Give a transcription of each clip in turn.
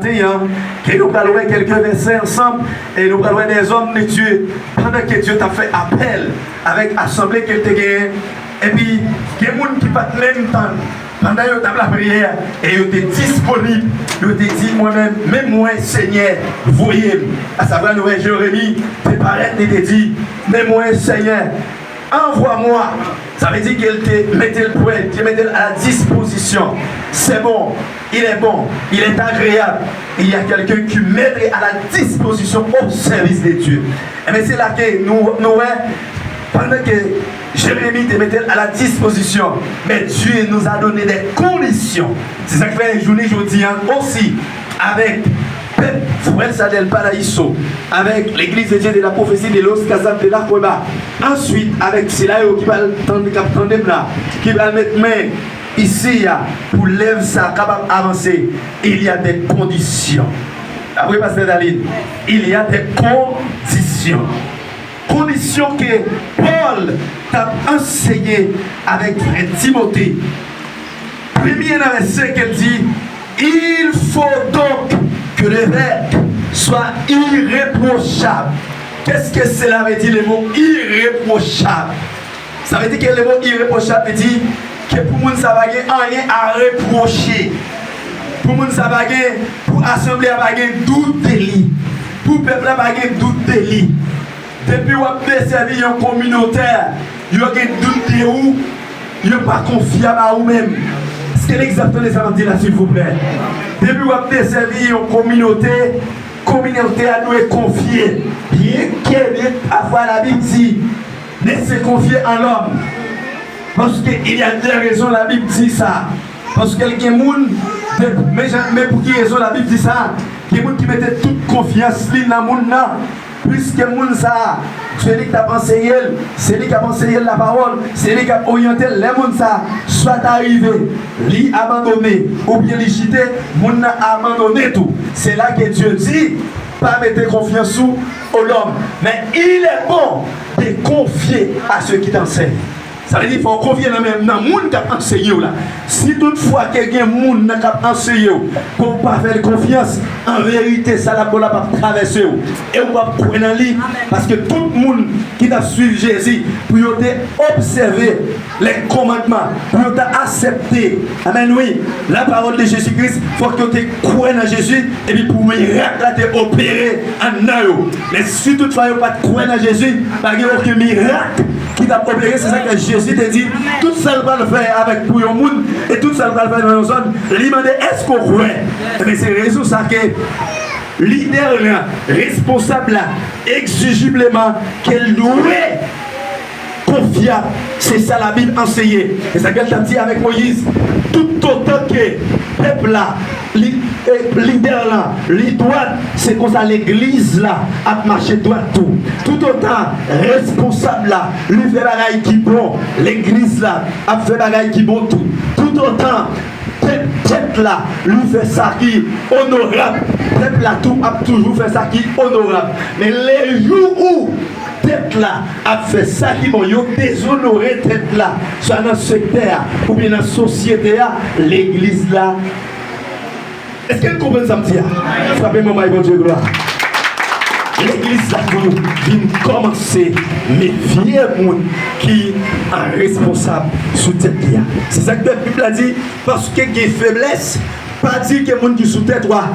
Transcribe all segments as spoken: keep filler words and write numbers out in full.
Senyè, ke nou pral wè kèlke vèsè ansanm, e nou pral wè dèzòm de Dye, pandan ke Dye t ap fè apèl avèk asanble ke l te genyen, epi gen moun ki pa t menm tann, pandan yo t ap lapriyè, e yo te disponib, yo te di, mwen menm, men mwen, Senyè, voye m. Asavwa, nou wè Jeremi te parèt, li te di, men mwen, Senyè, envoie-moi. Sa vle di ke l te mete l prè, te mete l à la disposition. C'est bon, il est bon, il est agréable. Il y a quelqu'un qui met à la disposition au service de Dieu. Ebyen, se la ke nou, nou wè, pandan ke Jeremi te mete l à la disposition, mais Dieu nous a donné des conditions. Se sa k fè jounen jodi a osi, avèk pèp Fuerza del Paraíso, avèk Legliz de Dieu de la Profecía de los Casas de la Cueva, answit avèk sila yo ki pral tande, k ap tande m la, ki pral met men isi a, pou lèv sa a kapab avanse, il y a des conditions. Apre Pastè Darline, il y a des conditions. Kondisyon ke Pòl t ap anseye avèk frè Timote. Premye nan vèsè ke l di, il faut donc que l'évêque soit irréprochable. Qu'est-ce que cela veut dire, le mot irréprochable? Sa vle di ke le mot irréprochable vle di ke pou moun sa pa gen anyen a repwoche. Pou moun sa pa gen, pou asanble a pa gen dout de li. Pou pèp la pa gen dout de li. Depi w ap desèvi yon kominote, yo gen dout de ou, yo pa konfyab a ou menm. Èske n egzakte sa m ap di la, silvouplè? Depi w ap desèvi yon kominote, kominote a dwe konfye. Byenke, byen, pafwa Labib di, ne se confier en l'homme. Paske il y a des raisons Labib di sa. Paske l gen moun, de, men, jan, men pou ki rezon Labib di sa? Gen moun ki mete tout konfyans li nan moun nan. Piske moun sa a, se li k ap anseye l, se li k ap anseye l lapawòl, se li k ap oryante l. Lè moun sa a, swa ta rive, li abandone, oubyen li chite, moun nan abandone tou. Se la ke Dye di, pa mete konfyans ou aux hommes, mais il est bon de confier à ceux qui t'enseignent. Sa vle di, fò w konfye nan men, nan moun k ap anseye w la. Si toutfwa ke gen moun nan k ap anseye w, ke w pa fè l konfyans, an verite, sa l ap ba w la p ap travèse w. E w p ap kwè nan li, paske tout moun ki t ap swiv Jezi, pou yo te obsève les commandements, pou yo ta aksepte, amèn, wi, la parole de Jésus-Christ, fòk yo te kwè nan Jezi, epi pou mirak la te opere anndan yo. Men si toutfwa yo pa t kwè nan Jezi, pa gen okenn mirak ki t ap opere. Se sa ke Jezi te di, tout sa l pral fè avèk pou yon moun, e tout sa l pral fè nan yon zòn, li mande, èske w kwè? Ebyen, se rezon sa ke lidè la, responsab la, egzijibleman, ke l dwe konfyab. Se sa Labib anseye. E sa ke l t ap di avèk Moyiz, toutotan ke pèp la, li, e, lidè la, li dwat, se konsa legliz la ap mache dwat tou. Toutotan responsab la, li fè bagay ki bon, legliz la ap fè bagay ki bon tou. Toutotan tèt, tèt la, li fè sa ki onorab, pèp la tou ap toujou fè sa ki onorab. Men lejou ou tèt la ap fè sa ki bon, yo dezonore tèt la, swa nan sektè a, oubyen nan sosyete a, legliz la. Èske n konprann sa m di a? Frape men w bay Bondye glwa. Legliz la tou vin kòmanse mefye moun ki an responsab sou tèt li a. Se sa k fè Bib la di, paske gen feblès, pa di ke moun ki sou tèt ou a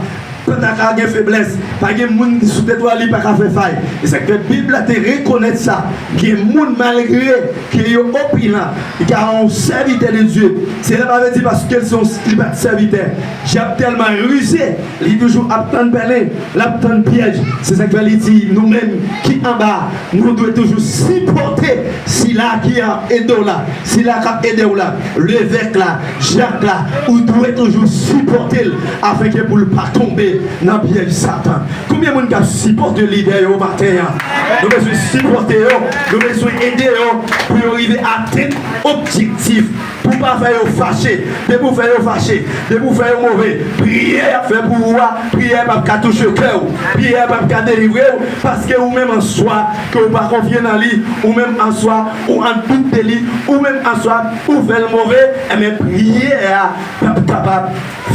pa ta ka gen feblès, pa gen moun ki sou tèt ou a, li pa ka fè fay. E sa k fè Bib la te rekonèt sa. Gen moun, malgre ke yo opilan, gen yon sèvitè de Dye. Sela pa vle di paske l se yon, li pa t sèvitè. Dyab tèlman rize, li toujou ap tann pèlen, l ap tann pyèj. Se sa k fè li di, nou menm ki anba, nou dwe toujou sipòte sila ki ap ede w la, sila k ap ede w la, levèk la, dyak la, ou dwe toujou sipòte l, afenke pou l pa tonbe nan pyèj Satan. Konbyen moun k ap sipòte lidè yo maten an? Nou bezwen sipòte yo, nou bezwen ede yo pou yo rive atenn objektif. Pou w pa fè yo fache. Depi w fè yo fache, depi w fè yo move, priyè y ap fè pou ou a, priyè p ap ka touche kè w. Priyè p ap ka delivre w, paske ou menm an swa, ke w pa konfye nan li, ou menm an swa, ou an dout de li, ou menm an swa, ou fè l move, enben, priyè a p ap kapab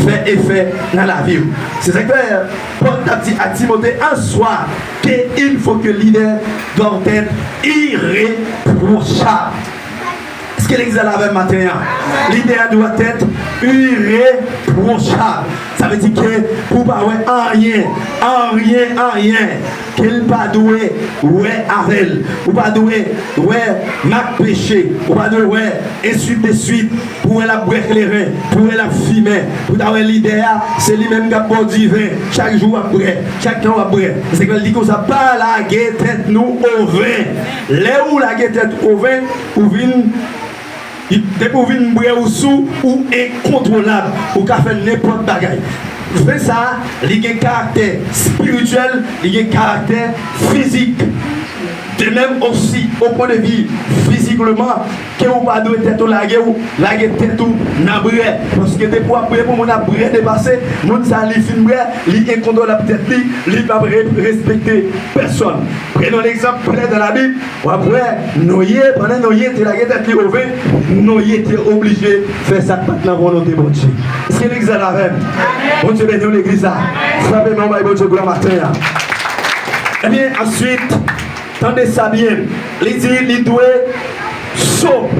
fè efè nan lavi w. Se sa k Pè, Pòl t ap di a Timote, en soi, que il faut que leader doivent être irréprochables. Èske legliz la la avè m maten an? Lidè a dwe tèt irepwochab. Sa vle di ke pou w pa wè anyen, anyen, anyen ke l pa dwe wè avè l. Ou pa dwe wè mak peche. Ou pa dwe wè ensuite de suite. Pou w wè l ap bwè kleren, pou w wè l ap fimen, pou w ta wè lidè a, se li menm k ap ba w diven. Chak jou w ap bwè, chak tan w ap bwè. Se sa k fè l di konsa, pa lage tèt nou oven. Lè ou lage tèt ou oven, ou vin, depi ou vin bwè ou sou, ou enkontwolab, ou ka fè nenpòt bagay. Ven sa a, li gen karaktè espirityèl, li gen karaktè fizik. De menm osi, au point de vue physiquement, ke ou pa dwe tèt ou lage, ou lage tèt ou nan bwè. Paske depi w ap bwè, pou moun ap bwè depase, moun sa li fin bwè, li enkontwolab tèt li, li p ap re-, respekte pèsòn. Prenons l'exemple clair dans la Bible. W ap wè, Noye, pandan Noye te lage tèt li oven, Noye te oblije fè sa k pa t nan volonte Bondye. Èske legliz la avè m? Bondye beni w, legliz la. Frape men w, bay Bondye glwa maten an. Ebyen, answit, tande sa byen. Li di, li dwe sop,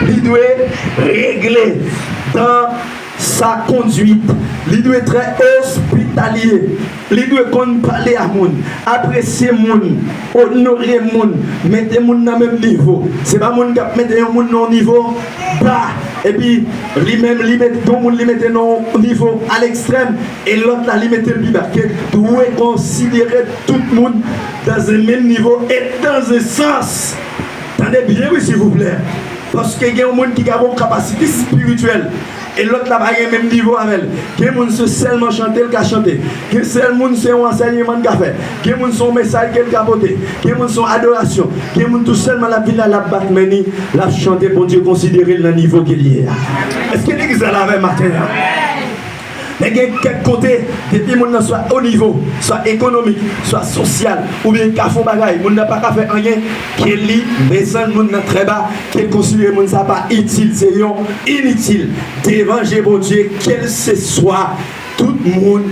li dwe regle dans sa conduite. Li dwe trè ospitalye. Li dwe konn pale a moun, apresye moun, onore moun, mete moun nan menm nivo. Se pa moun k ap mete yon moun nan yon nivo ba, epi li menm, li mete yon moun, li mete nan yon nivo a lekstrèm, e lòt la, li mete l pi ba. Ke dwe konsidere tout moun dans un même niveau et dans un sens. Tande byen, wi, silvouplè. Paske gen yon moun ki ka gen yon kapasite espirityèl, e lòt la pa gen menm nivo avè l. Gen moun se sèlman chante l ka chante. Gen sèl moun se yon ansèyman l ka fè. Gen moun se yon mesaj ke l ka pote. Gen moun se yon adorasyon. Gen moun tou sèlman l ap vin la, l ap bat men li, l ap chante, Bondye konsidere l nan nivo ke l ye a. Èske legliz la la avè m maten an? Men gen kèk kote, depi moun nan swa o nivo, swa ekonomik, swa sosyal, oubyen ka fè yon bagay, moun nan pa ka fè anyen, ke li desann moun nan trè ba, ke l konsidere moun sa pa itil, se yon initil devan je Bondye, kèlseswa tout moun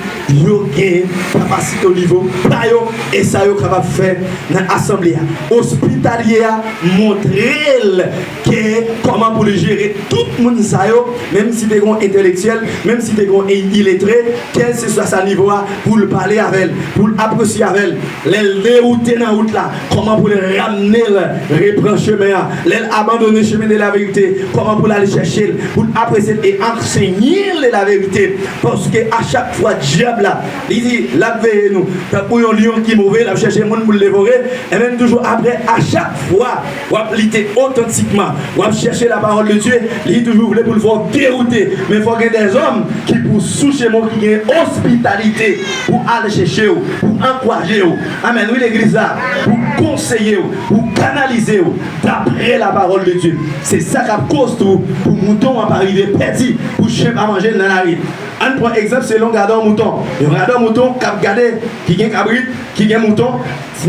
yo gen kapasite o nivo pa yo, e sa yo kapab fè nan asanble a. Ospitalye a montre l ke kòman pou l jere tout moun sa yo, menm si te gen yon entelektyèl, menm si te gen yon iletre, kèlseswa sa nivo a, pou l pale avè l, pou l apresye avè l. Lè l dewoute nan wout la, kòman pou l ramne l repran chemen an. Lè l abandone chemen de laverite, kòman pou l al chèche l, pou l apresye l e ansenye l de laverite. Paske a chak fwa dyab la, li di, l ap veye nou, tankou yon lyon ki move, l ap chèche moun pou l devore, e menm toujou apre, a chak fwa w ap lite otantikman, w ap chèche la parole de Dieu, li toujou vle pou l fè w dewoute. Men fò gen dèzòm ki pou sou chemen w, ki gen ospitalite pou al chèche w, pou ankouraje w. Amèn, wi, legliz la, pou konseye w, pou kanalize w dapre la parole de Dieu. Se sa k ap koz tou pou mouton an pa rive pèdi, pou chen pa manje l nan lari. Ann pran egzanp selon gade yon mouton. Yon gade yon mouton k ap gade, ki gen kabrit, ki gen mouton,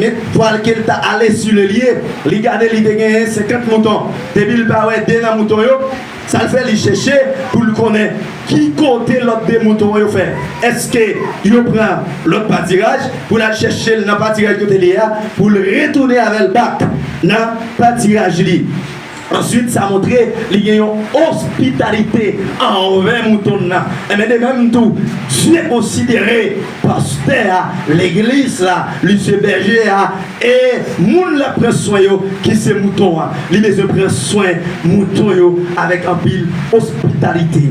men twal ke l ta ale si le lye, li gade, li te genyen senkant mouton. Depi l pa wè de nan mouton yo, sa l fè, li chèche pou l konnen ki kote lòt de mouton yo fè. Èske yo pran lòt patiraj pou l al chèche l nan patiraj kote l ye a, pou l retounen avè l bak nan patiraj li? Answit, sa montre li gen yon ospitalite anvè mouton nan. Enben, de menm tou, Dye konsidere pastè a, legliz la, li se bèje a, e moun l ap pran swen yo, ki se mouton an. Li bezwen pran swen mouton yo avèk anpil ospitalite.